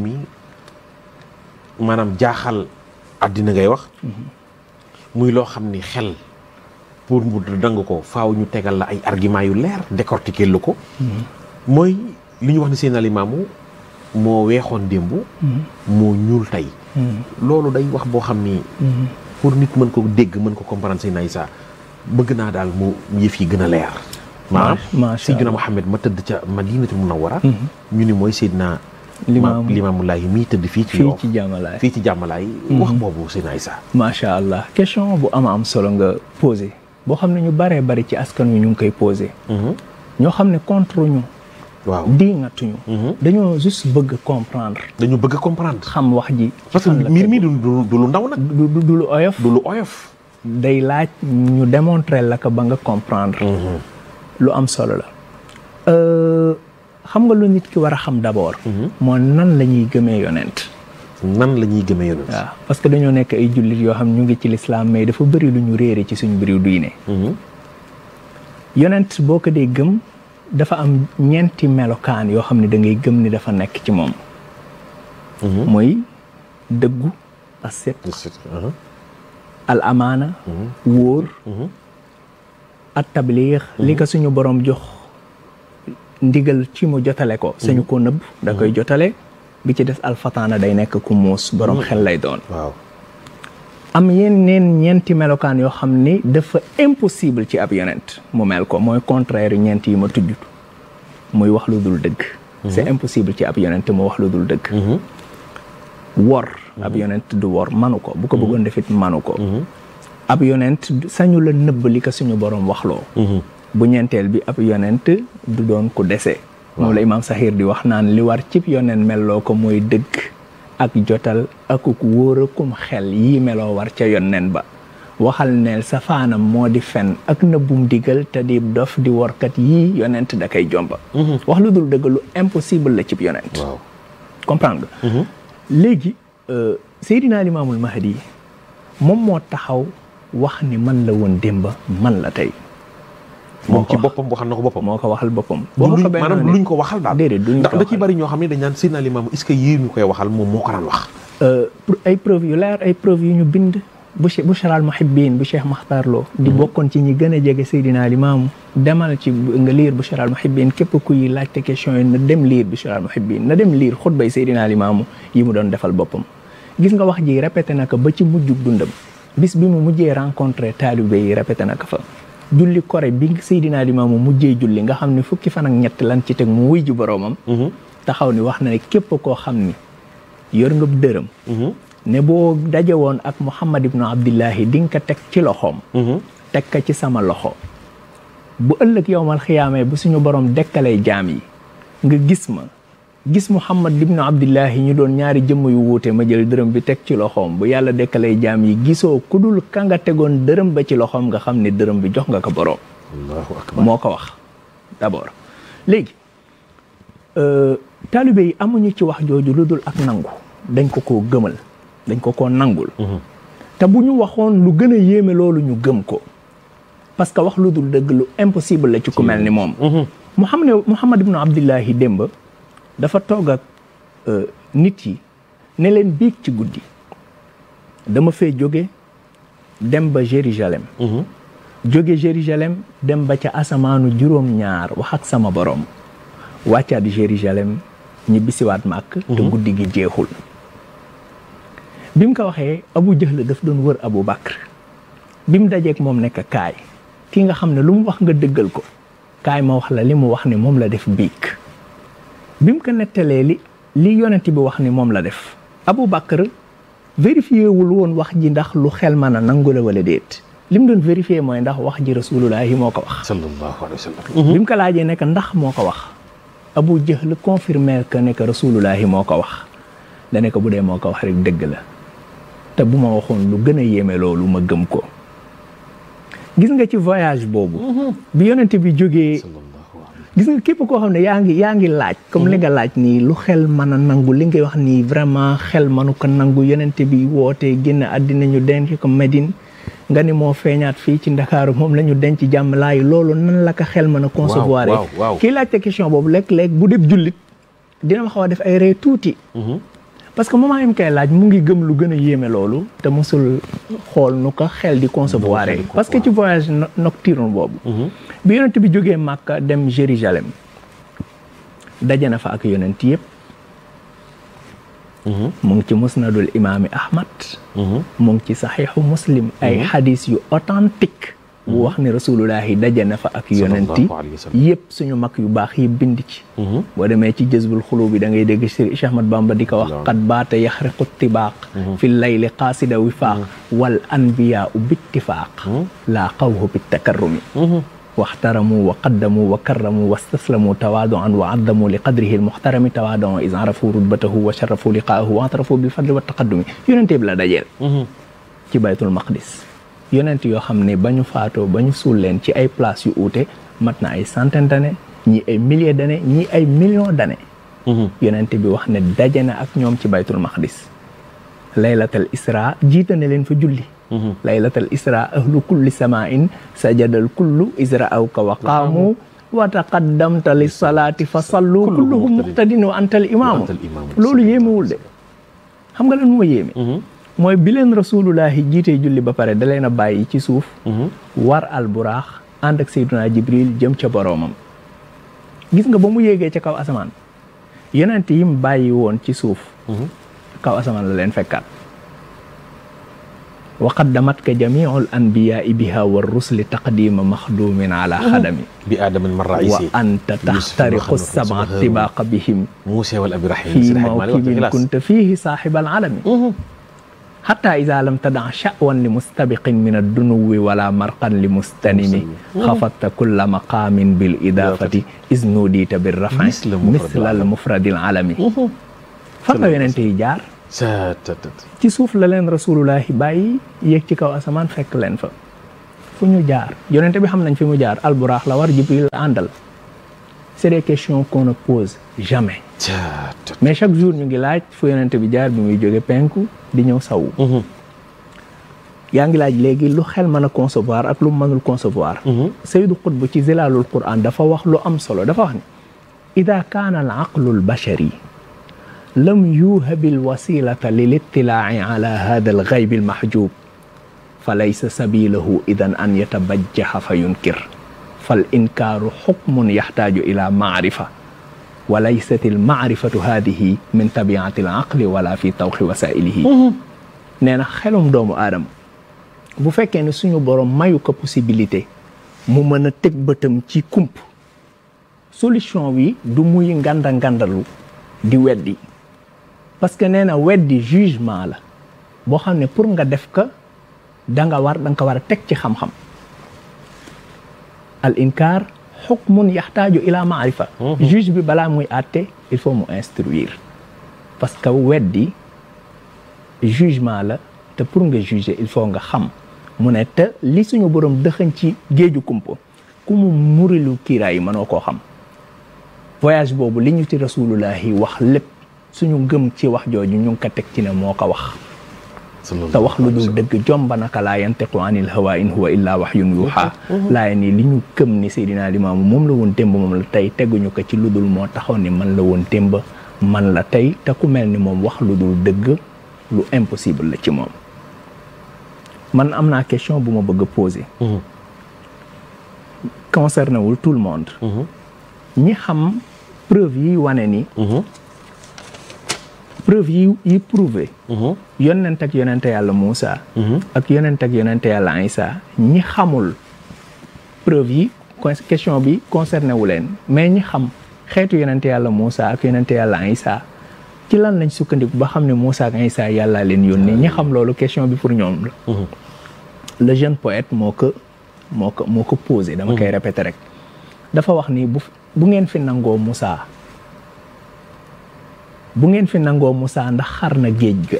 mi maanaam jaaxal àddina ngay wax muy loo xam ni xel pour mu dang ko faaw ñu tegal la ay argument yu leer décortiquer la ko mooy li ñu wax ni Seydina Limaamu moo weexoon démb moo ñuul tey loolu day wax boo xam ni pour nit mën ko dégg mën ko comprendre Seydina Issa bëgg naa daal mu yëf yi gën a leer maanaam Seydina Muhammad ma tëdd ca Madinatul Munawwara ñu ni mooy Seydina Limaamullaahi mii tëdd fii ci jàmmalaay wax boobu Seydina Issa macha allah question bu am solo nga posé boo xam ne ñu baree bari ci askan wi ñu ngi koy posé ñoo xam ne contre ñu waaw diingatuñu dañoo juste bëgg comprendre xam wax ji parce que mbir mi du lu ndaw nag du lu oyof du lu oyof day laaj ñu démontrer la ko ba nga comprendre lu am solo la xam nga lu nit ki war a xam d'abord moo nan la ñuy gëmee yonent waaw parce que dañoo nekk ay jullit yoo xam ñu ngi ci lislaam mais dafa bëri lu ñu réere ci suñu biir diine yonent boo ko dee gëm dafa am ñeenti melokaan yoo xam ne da ngay gëm ni dafa nekk ci moom mooy dëggu aset al amaana wóor at tabliix li ko suñu borom jox ndigal ci mu jotale ko sañu ko nëbb da koy jotale bi ci des alfataana day nekk ku muus borom xel lay doon waaw am yeneen ñeenti melokaan yoo xam ni dafa impossible ci ab yonent mu mel ko mooy contraire yu ñeent yi ma tudd muy wax lu dul dëgg c'est impossible ci ab yonent mu wax lu dul dëgg wor ab yonent du wor manu ko bu ko bëggoon defit manu ko ab yonent sañu la nëbb li ko suñu borom waxloo bu ñeenteel bi ab yonent du doon ku dese moom la imaam Sahir di wax naan li war cib yonent melloo ko mooy dëgg ak jotal akuk wóorakum xel yii meloo war ca yonent ba waxal neel safaanam moo di fen ak nëbbum digal te di dof di workat yii yonent da koy jomba wax lu dul dëgg lu impossible la cib yonent comprendre nga léegi Seydina Limaamul Mahdi moom moo taxaw wax ni man la woon démba man la tey moom ci boppam waxal na ko boppam moo ko waxal boppam maanaam luñ ko waxal daal déedéet duñ ndax da ci bari ñoo xam ne dañ naan Seydina Limaamu est-ce que yii ñu koy waxal moom moo ko daan wax ay preuve yu leer ay preuve yu ñu bind Bushral Muhibbin bu Cheikh Makhtar Lo di bokkoon ci ñi gën a jege Seydina Limaamu demal ci nga liir Bushral Muhibbin képp kuy laajte question yi na dem liir Bushral Muhibbin na dem liir xutbay Seydina Limaamu yi mu doon defal boppam gis nga wax ji répété na ko ba ci mujjug dundam bis bi mu mujjee rencontré taalibe yi répété na ko fa julli kore bi Seydina Limaamu mujjee julli nga xam ne fukki fan ak ñett lan ci teg mu wuy ji boroomam taxaw ni wax na ne képp koo xam ni yor nga dërëm ne boo daje woon ak Muhammad ibnu Abdillahi di nga ko teg ci loxoom teg ko ci sama loxo bu ëllëg yowmal xiyaamee bu suñu borom dekkalee jaam yi nga gis Muhammad ibnu Abdillahi ñu doon ñaari jëmm yu wuute ma jël dërëm bi teg ci loxoom bu yàlla dekkalee jaam yi gisoo ku dul ka nga tegoon dërëm ba ci loxoom nga xam ne dërëm bi jox nga ko borom Allahu akbar moo ko wax d'abord léegi taalibe yi amuñu ci wax jooju lu dul ak nangu dañ ko koo gëmal dañ ko koo nangul te bu ñu waxoon lu gën a yéeme loolu ñu gëm ko parce que wax lu dul dëgg lu impossible la ci ku mel ni moom Muhammad ibnu Abdillahi démba dafa toog ak nit yi ne leen biig ci guddi dama fee jóge dem ba Jérusalem jóge Jérusalem dem ba ca asamaanu juróom-ñaar wax ak sama borom wàccaat Jérusalem ñi bisiwaat màkk te guddi gi jeexul bi mu ko waxee Abu Jahl daf doon wër Abu Bakr bi mu dajeek moom nekk kaay ki nga xam ne lu mu wax nga dëggal ko kaay ma wax la li mu wax ni moom la def biig bi mu ko nettalee li yonent bi wax ni moom la def Abu Bakr vérifié wul woon wax ji ndax lu xel mën a nangu la wala déet li mu doon vérifié mooy ndax wax ji rasulullahi moo ko wax sallallahu alayhi wa sallam bi mu ko laajee nekk ndax moo ko wax Abu Jahl confirmer que nekk rasulullahi moo ko wax da nekk bu dee moo ko wax rek dëgg la te bu ma waxoon lu gën a yéeme loolu ma gëm ko gis nga ci voyage boobu bi yonent bi jógee gis nga képp koo xam ne yaa ngi laaj comme li nga laaj nii lu xel mën a nangu li ngay wax nii vraiment xel mënu ko nangu yonent bi wootee génn àddina ñu denc ko Medine nga ni moo feeñaat fii ci Ndakaaru moom la ñu denc jàmm laay loolu nan la ko xel mën a concevoir kii laajte question boobu léeg-léeg bu dee jullit dina ma xaw a def ay ree tuuti. parce que moment yi mu koy laaj mu ngi gëm lu gën a yéeme loolu te mosul xool nu ko xel di concevoir parce que ci voyage nocturne boobu. bi yonent bi jógee Màkka dem Jérusalem daje na fa ak yonent yëpp. mu ngi ci musnadul imaami Ahmad. mu ngi ci saxiixu muslim ay xadis yu authentique bu wax ni rasulullahi daje na fa ak yonenti yëpp suñu mag yu baax yi bind ci. boo demee ci jazbul xulub bi da ngay dégg Cheikh Ahmad Bamba di ko wax qad baata yaxriqu tibaaq fi layli qaasida wifaaq wal anbiyaa bittifaaq laa qawhu bitakarrumi waxtaramu wa qaddamu wa karramu wastaslamu tawaaduan wa addamu li qadrihi almuxtarami tawaaduan is arafu rutbatahu wa sharafu liqaahu wa atarafu bil fadli wa taqaddumi yonente bi la dajeel ci baytul maqdis yonent yoo xam ne ba ñu faatoo ba ñu suul leen ci ay place yu uute mat na ay centaine d'années ñii ay milliers d'années ñii ay millions d'années yonent bi wax ne daje na ak ñoom ci baytul maqdis laylatal isra jiita ne leen fa julli laylatal isra ahlu kulli samain sajadal kullu isra aw ka wa qaamu wa taqaddamta li salaati fa sallu kulluhum muqtadin wa antal imaamu loolu yéemewul de xam nga lan moo yéeme mooy bi leen rasulullahi jiitee julli ba pare da leen a bàyyi ci suuf war al buraax ànd ak Seydina Jibril jëm ca boroomam gis nga ba mu yéegee ca kaw asamaan yonent yi mu bàyyi woon ci suuf kaw asamaan la leen fekkaat wa qaddamatka jamiul anbiyaai biha war rusli taqdima maxdumin ala xadami bi aadamin man raisi wa anta taxtariqu sab'a tibaqa bihim muusa wal abirahim fi mawkibin kunta fihi saaxibal alami xataa ida lam tadaa sha'wan li mustabiqin min addunuwi wala marqan li mustanimi xafatta kulla maqaamin bil idaafati isnudiita bir rafi misla al mufradil alami fan la yonente yi jaar ci suuf la leen rasulullahi bàyyi yéeg ci kaw asamaan fekk leen fa fu ñu jaar yonente bi xam nañ fi mu jaar alburaax la war Jibril la àndal c'est des questions qu'on ne pose jamais mais chaque jour ñu ngi laaj fu yonente bi jaar bi muy jóge penku di ñëw sawu yaa ngi laaj léegi lu xel mën a concevoir ak lu mënul concevoir Sayyidu Qutb ci zilalul Quran dafa wax lu am solo dafa wax ni ida kaana al aqlu al bashari lam yuhabi al wasilata lil ittilaa'i ala hada al ghayb al mahjub fa laysa sabilahu idan an yatabajjaha fa yunkir fal inkaaru xukmun yaxtaaju ila maarifa wa laysat al maarifatu hadihi min tabiati al aqli wala fi tawxi wasailihi nee na xelum doomu aadama bu fekkee ne suñu borom mayu ko possibilité mu mën a teg bëtam ci kump solution wi du muy ngandalu di weddi parce que nee na weddi jugement la boo xam ne pour nga def ko da nga ko war a teg ci xam-xam al inkaar xukmun yaxtaaju ila maarifa juge bi balaa muy àtte il faut mu instruire parce que weddi jugement la te pour nga juger il faut nga xam mu ne te li suñu borom dëxañ ci géeju kumpa ku mu murilu kiiraay yi mënoo koo xam voyage boobu li ñu ci rasulullahi wax lépp suñu ngëm ci wax jooju ñu ngi ko teg ci ne moo ko wax te wax lu dul dëgg jomba naka laa yantiqu anil hawa in huwa illa wahyun yuha laay ni li ñu këm ni Seydina Limaamu moom la woon démb moom la tey teguñu ko ci lu dul moo taxaw ni man la woon démb man la tey te ku mel ni moom wax lu dul dëgg lu impossible la ci moom man am naa question bu ma bëgg a poser concerné wul tout le monde ñi xam preuve yi wane ni preuve yi prouvé yonent ak yonente yàlla Moussa ak yonent ak yonente yàlla Isa ñi xamul preuve yi question bi concerné wu leen mais ñi xam xeetu yonente yàlla Moussa ak yonente yàlla Isa ci lan lañ sukkandiku ba xam ne Moussa ak Isa yàlla leen yónni ñi xam loolu question bi pour ñoom la le jeune poète moo ko posé dama koy répété rek dafa wax ni bu ngeen fi nangoo Moussa ndax xar na géej ga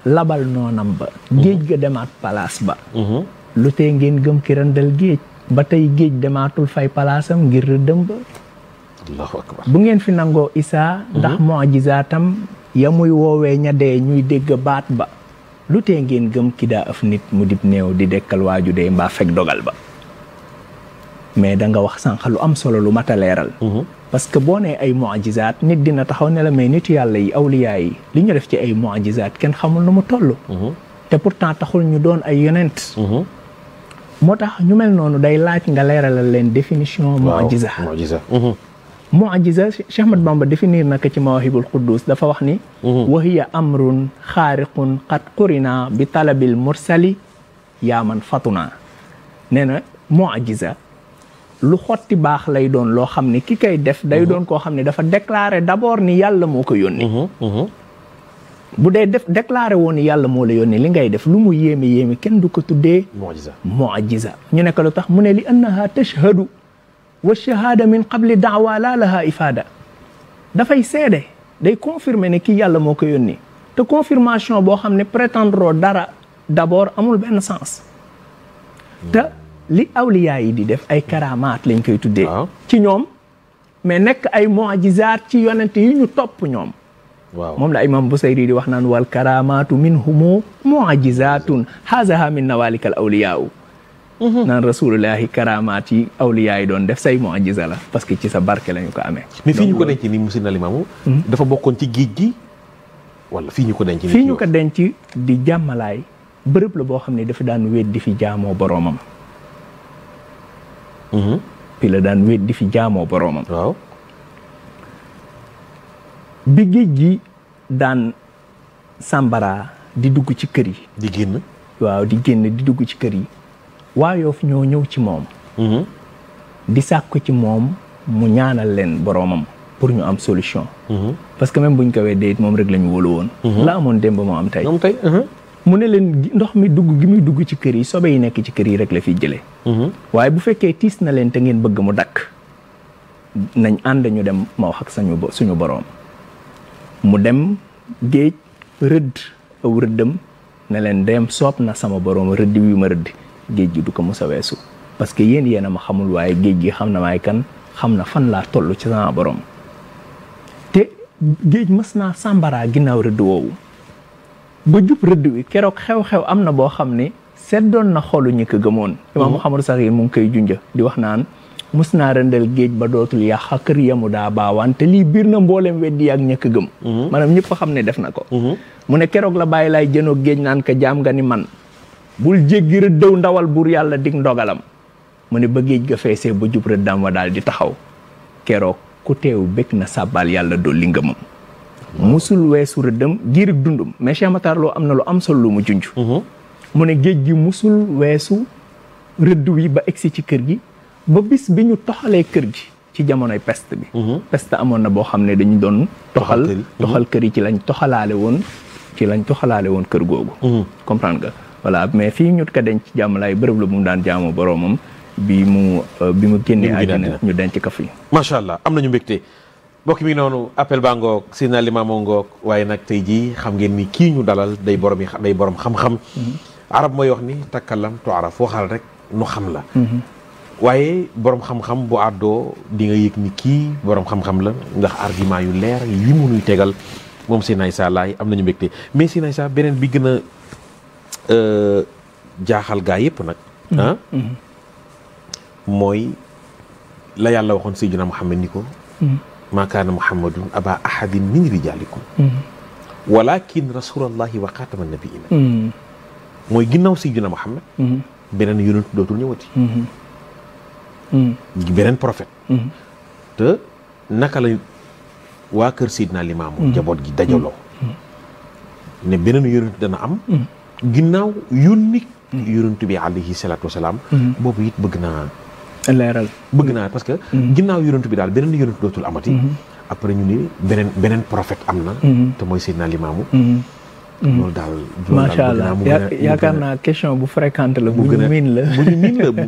labal noonam ba géej ga demaat palaas ba lu tee ngeen gëm ki randal géej ba tey géej demaatul fay palaasam ngir rëddëm ba Allahu akbar bu ngeen fi nangoo Isaa ndax mu'jizaatam ya muy woowee ña dee ñuy dégg baat ba lu tee ngeen gëm ki daa ëf nit mu dib néew di dekkal waaju dee mbaa fekk dogal ba mais da nga wax sànq lu am solo lu mat a leeral parce que boo nee ay mu'jizaat nit dina taxaw ne la mais nitu yàlla yi awliyaa yi li ñu def ci ay mu'jizaat kenn xamul nu mu toll te pourtant taxul ñu doon ay yonent moo tax ñu mel noonu day laaj nga leeralal leen définition mu'jiza mu'jiza Cheikh Ahmad Bamba définir na ko ci Mawahibul Quddus dafa wax ni wa hiya amrun xaariqun qad qurina bi talabil mursali yaa man fatuna nee na mu'jiza lu xotti baax lay doon loo xam ne ki koy def day doon koo xam ne dafa déclaré d'abord ni yàlla moo ko yónni bu dee def déclaré woon ni yàlla moo la yónni li ngay def lu mu yéeme kenn du ko tuddee mu'jiza ñu ne ko lu tax mu ne li annaha tashhadu wa shahada min qabli da'wa la laha ifada dafay seede day confirmer ne kii yàlla moo ko yónni te confirmation boo xam ne prétendre dara d'abord amul benn sens te li awliyaa yi di def ay karamaat lañ koy tuddee ci ñoom mais nekk ay mu'jizaat ci yonent yi ñu topp ñoom moom la imam Busayri di wax naan wal karamaatu minhumu mu'jizaatun hazaha min nawalikal awliyaa naan rasulullahi karamaat yi awliyaa yi doon def say mu'jiza la parce que ci sa barke lañu ko amee mais fii ñu ko denc ni Seydina Limaamu dafa bokkoon ci géej gi wala fii ñu ko denc fii ñu ko denc di jàmmalaay bërëb la boo xam ne dafa daan wéet di fi jaamoo boroomam fii la daan wéet di fi jaamoo boroomam waaw bi géej gi daan sàmbara di dugg ci kër yi di génn waaw di génn di dugg ci kër yi waa Yoof ñoo ñëw ci moom di sàkku ci moom mu ñaanal leen boroomam pour ñu am solution parce que même buñ ko weddee it moom rek la ñu wóolu woon la amoon démb moo am tey mu ne leen ndox mi dugg gi muy dugg ci kër yi sobe yi nekk ci kër yi rek la fiy jëlee waaye bu fekkee tiis na leen te ngeen bëgg mu dakk nañ ànd ñu dem ma wax ak suñu boroom mu dem géej rëdd aw rëddam ne leen dem soob na sama boroom rëdd wi ma rëdd géej gi du ko mos a weesu parce que yéen a ma xamul waaye géej gi xam na maay kan xam na fan laa toll ci sama boroom te géej mës naa sàmbaraa ginnaaw rëdd woowu ba jub rëdd wi keroog xew-xew am na boo xam ne seddoon na xolu ñi ko gëmoon imaam Muhammad Saxiir mu ngi koy junja di wax naan mus naa rëndal géej ba dootul yàq kër yamu daa baawaan te lii biir na mboolem weddi ak ñëkk gëm maanaam ñëpp xam ne def na ko mu ne keroog la bàyyi laay jënoog géej naan ko jaam nga ni man bul jéggi rëddëw ndawal buur yàlla dig ndogalam mu ne ba géej ga feesee ba jub rëddam wa daal di taxaw keroog ku teew bëgg na sàbbaal yàlla dolli ngëmam musul weesu rëddam giirig dundum mais Cheikh Matar Lo am na lu am solo lu mu junj mu ne géej gi musul weesu rëdd wi ba egsi ci kër gi ba bis bi ñu toxalee kër gi ci jamonoy peste bi peste amoon na boo xam ne dañu doon toxal kër yi ci lañ toxalaale woon kër googu comprendre nga voilà mais fii ñu ko denc jàmmalaay bërëb la bu mu daan jaamoo boroomam bi mu génnee àddina ñu denc ko fi macha allah am nañu mbégte mbokk mi noonu appel baa ngoog Seydina Limaamu ngoog waaye nag tey jii xam ngeen ni kii ñu dalal day borom xam-xam arab mooy wax ni takkallam tuaraf waxal rek nu xam la waaye borom xam-xam bu àddoo di nga yëg ni kii borom xam-xam la ndax argument yu leer yi mu nuy tegal moom Seydina Issa Laye am nañu mbégte mais Seydina Issa beneen bi gën a jaaxal gaa yëpp nag mooy la yàlla waxoon Seydina Muhammad ni ko maa kaana Muhammadun aba ahadin min rijaalikum walakin rasulallahi wa xaatama nabiina mooy ginnaaw Seydina Muhammad beneen yonent dootul ñëwati beneen prophète te naka la waa kër Seydina Limaamu njaboot gi dajaloo ne beneen yonent dana am ginnaaw yónni yonent bi alayhi salaatu wasalaam boobu it bëgg naa parce que ginnaaw yonent bi daal beneen yonent dootul amati après ñu ni beneen prophète am na te mooy Seydina Limaamu loolu daal macha allah yaakaar naa question bu fréquente la bu ñu miin la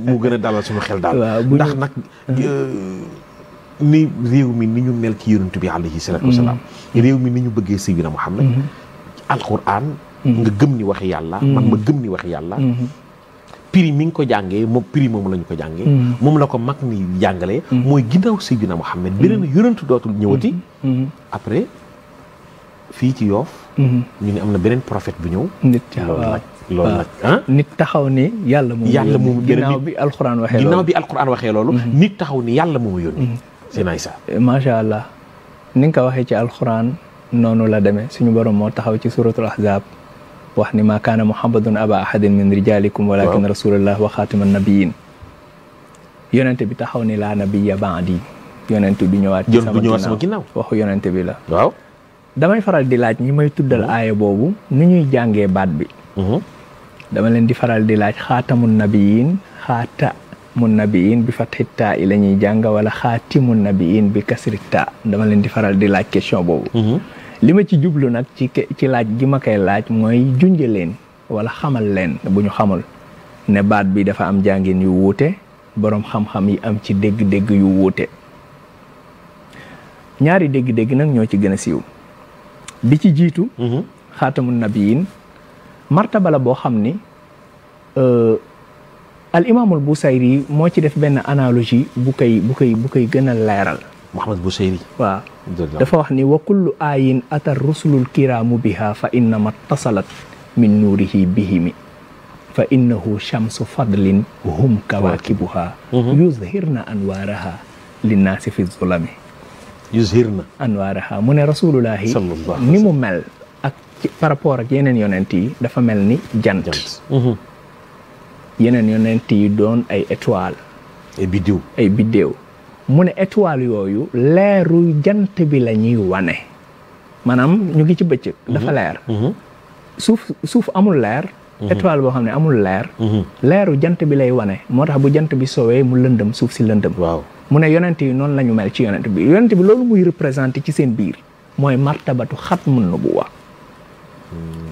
mu gën a dalal suñu xel daal ndax nag ni réew mi ni ñu mel ci yonent bi alayhi salaatu wasalaam réew mi ni ñu bëggee Seydina Muhammad alquran nga gëm ni waxi yàlla man ma gëm ni waxi yàlla prix mi ngi ko jàngee moom prix moom la ñu ko jàngee moom la ko mag ni jàngalee mooy ginnaaw Seydina Muhammad beneen yonent dootul ñëwati après fii ci Yoff ñu ne am na beneen prophète bu ñëw nit loolu nag ah nit taxaw ni yàlla moom ginnaaw bi alquran waxee loolu nit taxaw ni yàlla moomu yónni Seydina Isa macha allah ni nga ko waxee ci alquran noonu la demee suñu borom moo taxaw ci suratul ahzab wax ni maa kaana muhammadun aba ahadin min rijalikum walakin rasulullah wa xaatiman nabiyin yonente bi taxaw ni laa nabiyya ba'di yonente du ñëwaat ci sama ginnaaw waxu yonente bi la waaw damay faral di laaj ñi may tuddal aaya boobu ni ñuy jàngee baat bi dama leen di faral di laaj xaatamun nabiyin xaatamun nabiyin bi fatxi taa i la ñuy jàng wala xaatimun nabiyin bi kasri taa dama leen di faral di laaj question boobu li ma ci jublu nag ci laaj gi ma koy laaj mooy junje leen wala xamal leen bu ñu xamul ne baat bi dafa am jàngin yu wuute boroom xam-xam yi am ci dégg-dégg yu wuute ñaari dégg-dégg nag ñoo ci gën a siiw bi ci jiitu xaatamun nabiyin martaba la boo xam ni al imaamul Busayri moo ci def benn analogie bu koy gën a leeral Muhammad Busayri waaw dafa wax ni wa kullu aayin atar rusulul kiraamu biha fa innama tasalat min nuurihi bihimi fa innahu shamsu fadlin hum kawaakibuha yuzhirna anwaaraha linnaasi fi zulami yuzhirna anwaaraha mu ne rasulullahi ni mu mel ak par rapport ak yeneen yonent yi dafa mel ni jant yeneen yonent yi doon ay étoile ay biddéew mu ne étoile yooyu leeru jant bi la ñuy wane maanaam ñu ngi ci bëccëg dafa leer suuf amul leer étoile boo xam ne amul leer leeru jant bi lay wane moo tax bu jant bi sowee mu lëndëm suuf si lëndëm waaw mu ne yonent yi noonu la ñu mel ci yonent bi loolu muy représenté ci seen biir mooy martabatu xatmun nubuwa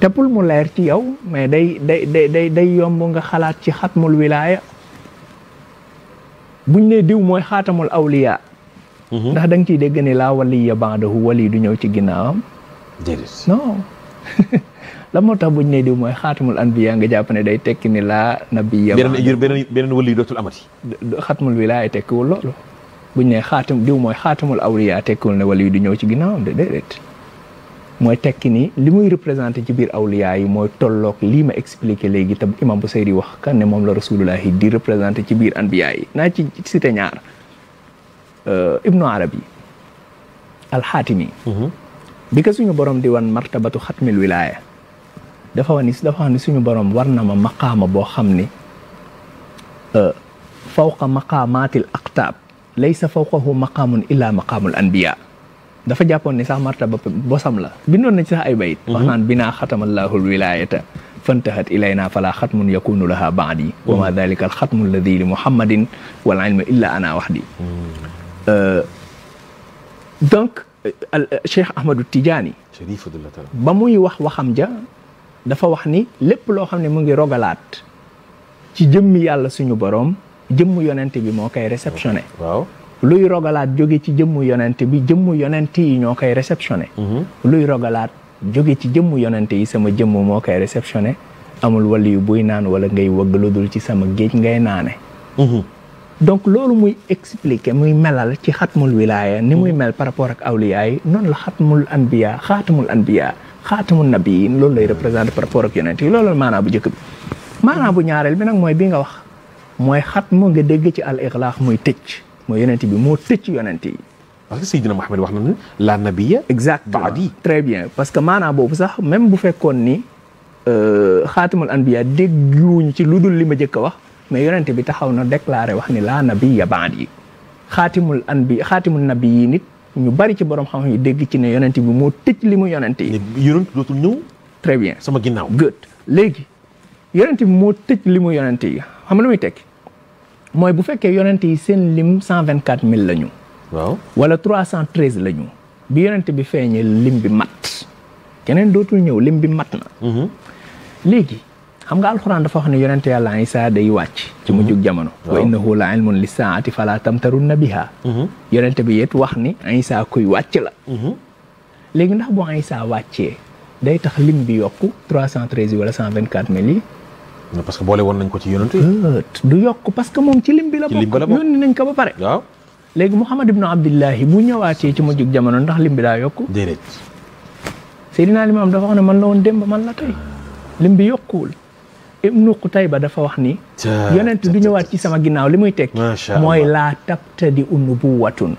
te pour mu leer ci yow mais day yomb nga xalaat ci xatmul wilaaya buñ ne diw mooy xaatamul awliya ndax da nga ciy dégg ni laa waliya ba'dahu wali du ñëw ci ginnaawam non la moo tax buñ ne diw mooy xaatamul anbiya nga jàpp ne day tekki ni laa nabiyya beneen wali dootul amati xatmul wilaaya tekkiwul loolu buñ ne diw mooy xaatamul awliya tekkiwul ne wali du ñëw ci ginnaawam déedéet mooy tekki ni li muy représenté ci biir awliya yi mooy tolloog lii ma expliqué léegi te imam Busayri wax kan ne moom la rasulullahi di représenté ci biir anbiya yi naa ci cité ñaar ibnu arabi alxaatimi bi ko suñu borom di wan martabatu xatmil wilaaya dafa wax ni suñu borom war na ma maqaama boo xam ni fawqa maqaamaatil aqtaab laysa fawqahu maqaamun illa maqaamul anbiya dafa jàppoon ni sax martaba bosam la bindoon na ci sax ay bayit wax naan binaa xatamallahul wilayata fantahat ilayna fala xatmun yakunu laha baadi wa ma dalika al xatmu alladi li muhammadin wal ilmu illa ana waxdi donc Cheikh Ahmadou Tidiane ba muy waxam ja dafa wax ni lépp loo xam ne mu ngi rogalaat ci jëmmi yàlla suñu borom jëmmu yonent bi moo koy réceptionné waaw luy rogalaat jóge ci jëmmu yonent bi jëmmu yonent yi ñoo koy réceptionné luy rogalaat jóge ci jëmmu yonent yi sama jëmm moo koy réceptionné amul wali yu buy naan wala ngay wëgg lu dul ci sama géej ngay naane donc loolu muy expliquer muy melal ci xatmul wilaaya ni muy mel par rapport ak awliya yi noonu la xatmul anbiya xaatamul nabiyin loolu lay représenté par rapport ak yonent yi loolu maanaa bu njëkk bi maanaa bu ñaareel bi nag mooy bi nga wax mooy xatmu nga dégg ci al iglaax muy tëj mooy yonent bi moo tëj yonent yi parce que Seydina Muhammad wax na ne la nabiyya exactement baadi très bien parce que maanaa boobu sax même bu fekkoon ni xaatamul anbiya dégguwuñ ci lu dul li ma jëkk a wax mais yonent bi taxaw na déclaré wax ni la nabiyya baadi xaatimul nabi yi nit ñu bari ci borom xam-xam yi dégg ci ne yonent bi moo tëj li mu yonent yi yonent dootul ñëw très bien sama ginnaaw good léegi yonent bi moo tëj li mu yonent yi xam nga lu muy tekki mooy bu fekkee yonent yi seen lim 124000 la ñu waaw wala 313 la ñu bi yonent bi feeñee lim bi mat keneen dootul ñëw lim bi mat na léegi xam nga alxuraan dafa wax ne yonent yàlla Isaa day wàcc ci mujjug jamono wa innahu la ilmun lissaati fala tamtarunna biha yonent bi yet wax ni Isaa kuy wàcc la léegi ndax bu Isaa wàccee day tax lim bi yokku 313 yi wala 124000 yi parce que boole woon nañ ko ci yonent du yokk parce que moom ci lim bi la bokk yónni nañ ko ba pare waaw léegi Muhammad ibnu Abdillahi bu ñëwaatee ci mujjug jamono ndax lim bi daa yokku déedéet Seydina Limaam dafa wax ne man la woon démb man la tey lim bi yokkuwul. Ibnu Qutayba dafa wax ni yonent du ñëwaat ci sama ginnaaw li muy tekki mooy laa tabtadi u nubuwatun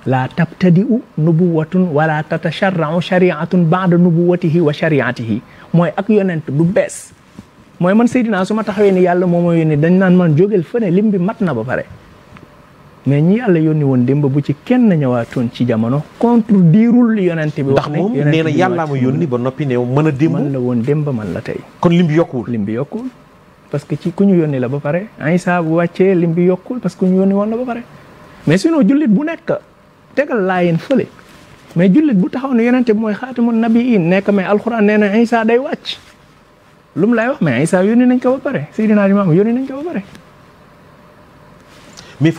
laa tabtadi u nubuwatun wala tatasharra'u shari'atun ba'da nubuwatihi wa shari'atihi mooy ak yonent du bees mooy man Seydina su ma taxawee ni yàlla moo ma yónni dañ naan man jógel fëne lim bi mat na ba pare mais ñi yàlla yónni woon démb bu ci kenn ñëwaatoon ci jamono contre diirul yonent bi wax ne ndax moom nee na yàllaa ma yónni ba noppi ne mën a démb man la woon démb man la tey kon lim bi yokkuwul lim bi yokkuwul parce que ci ku ñu yónni la ba pare Isa bu wàccee lim bi yokkul parce que ku ñu yónni woon la ba pare mais sinon jullit bu nekk tegal laayeen fële mais jullit bu taxaw ne yonent bi mooy xaatimun nabiyin nekk mais alxuraan nee na Isa day wàcc lu mu lay wax mais Isa yónni nañ ko ba pare Seydina Limaamu yónni nañ ko ba pare mais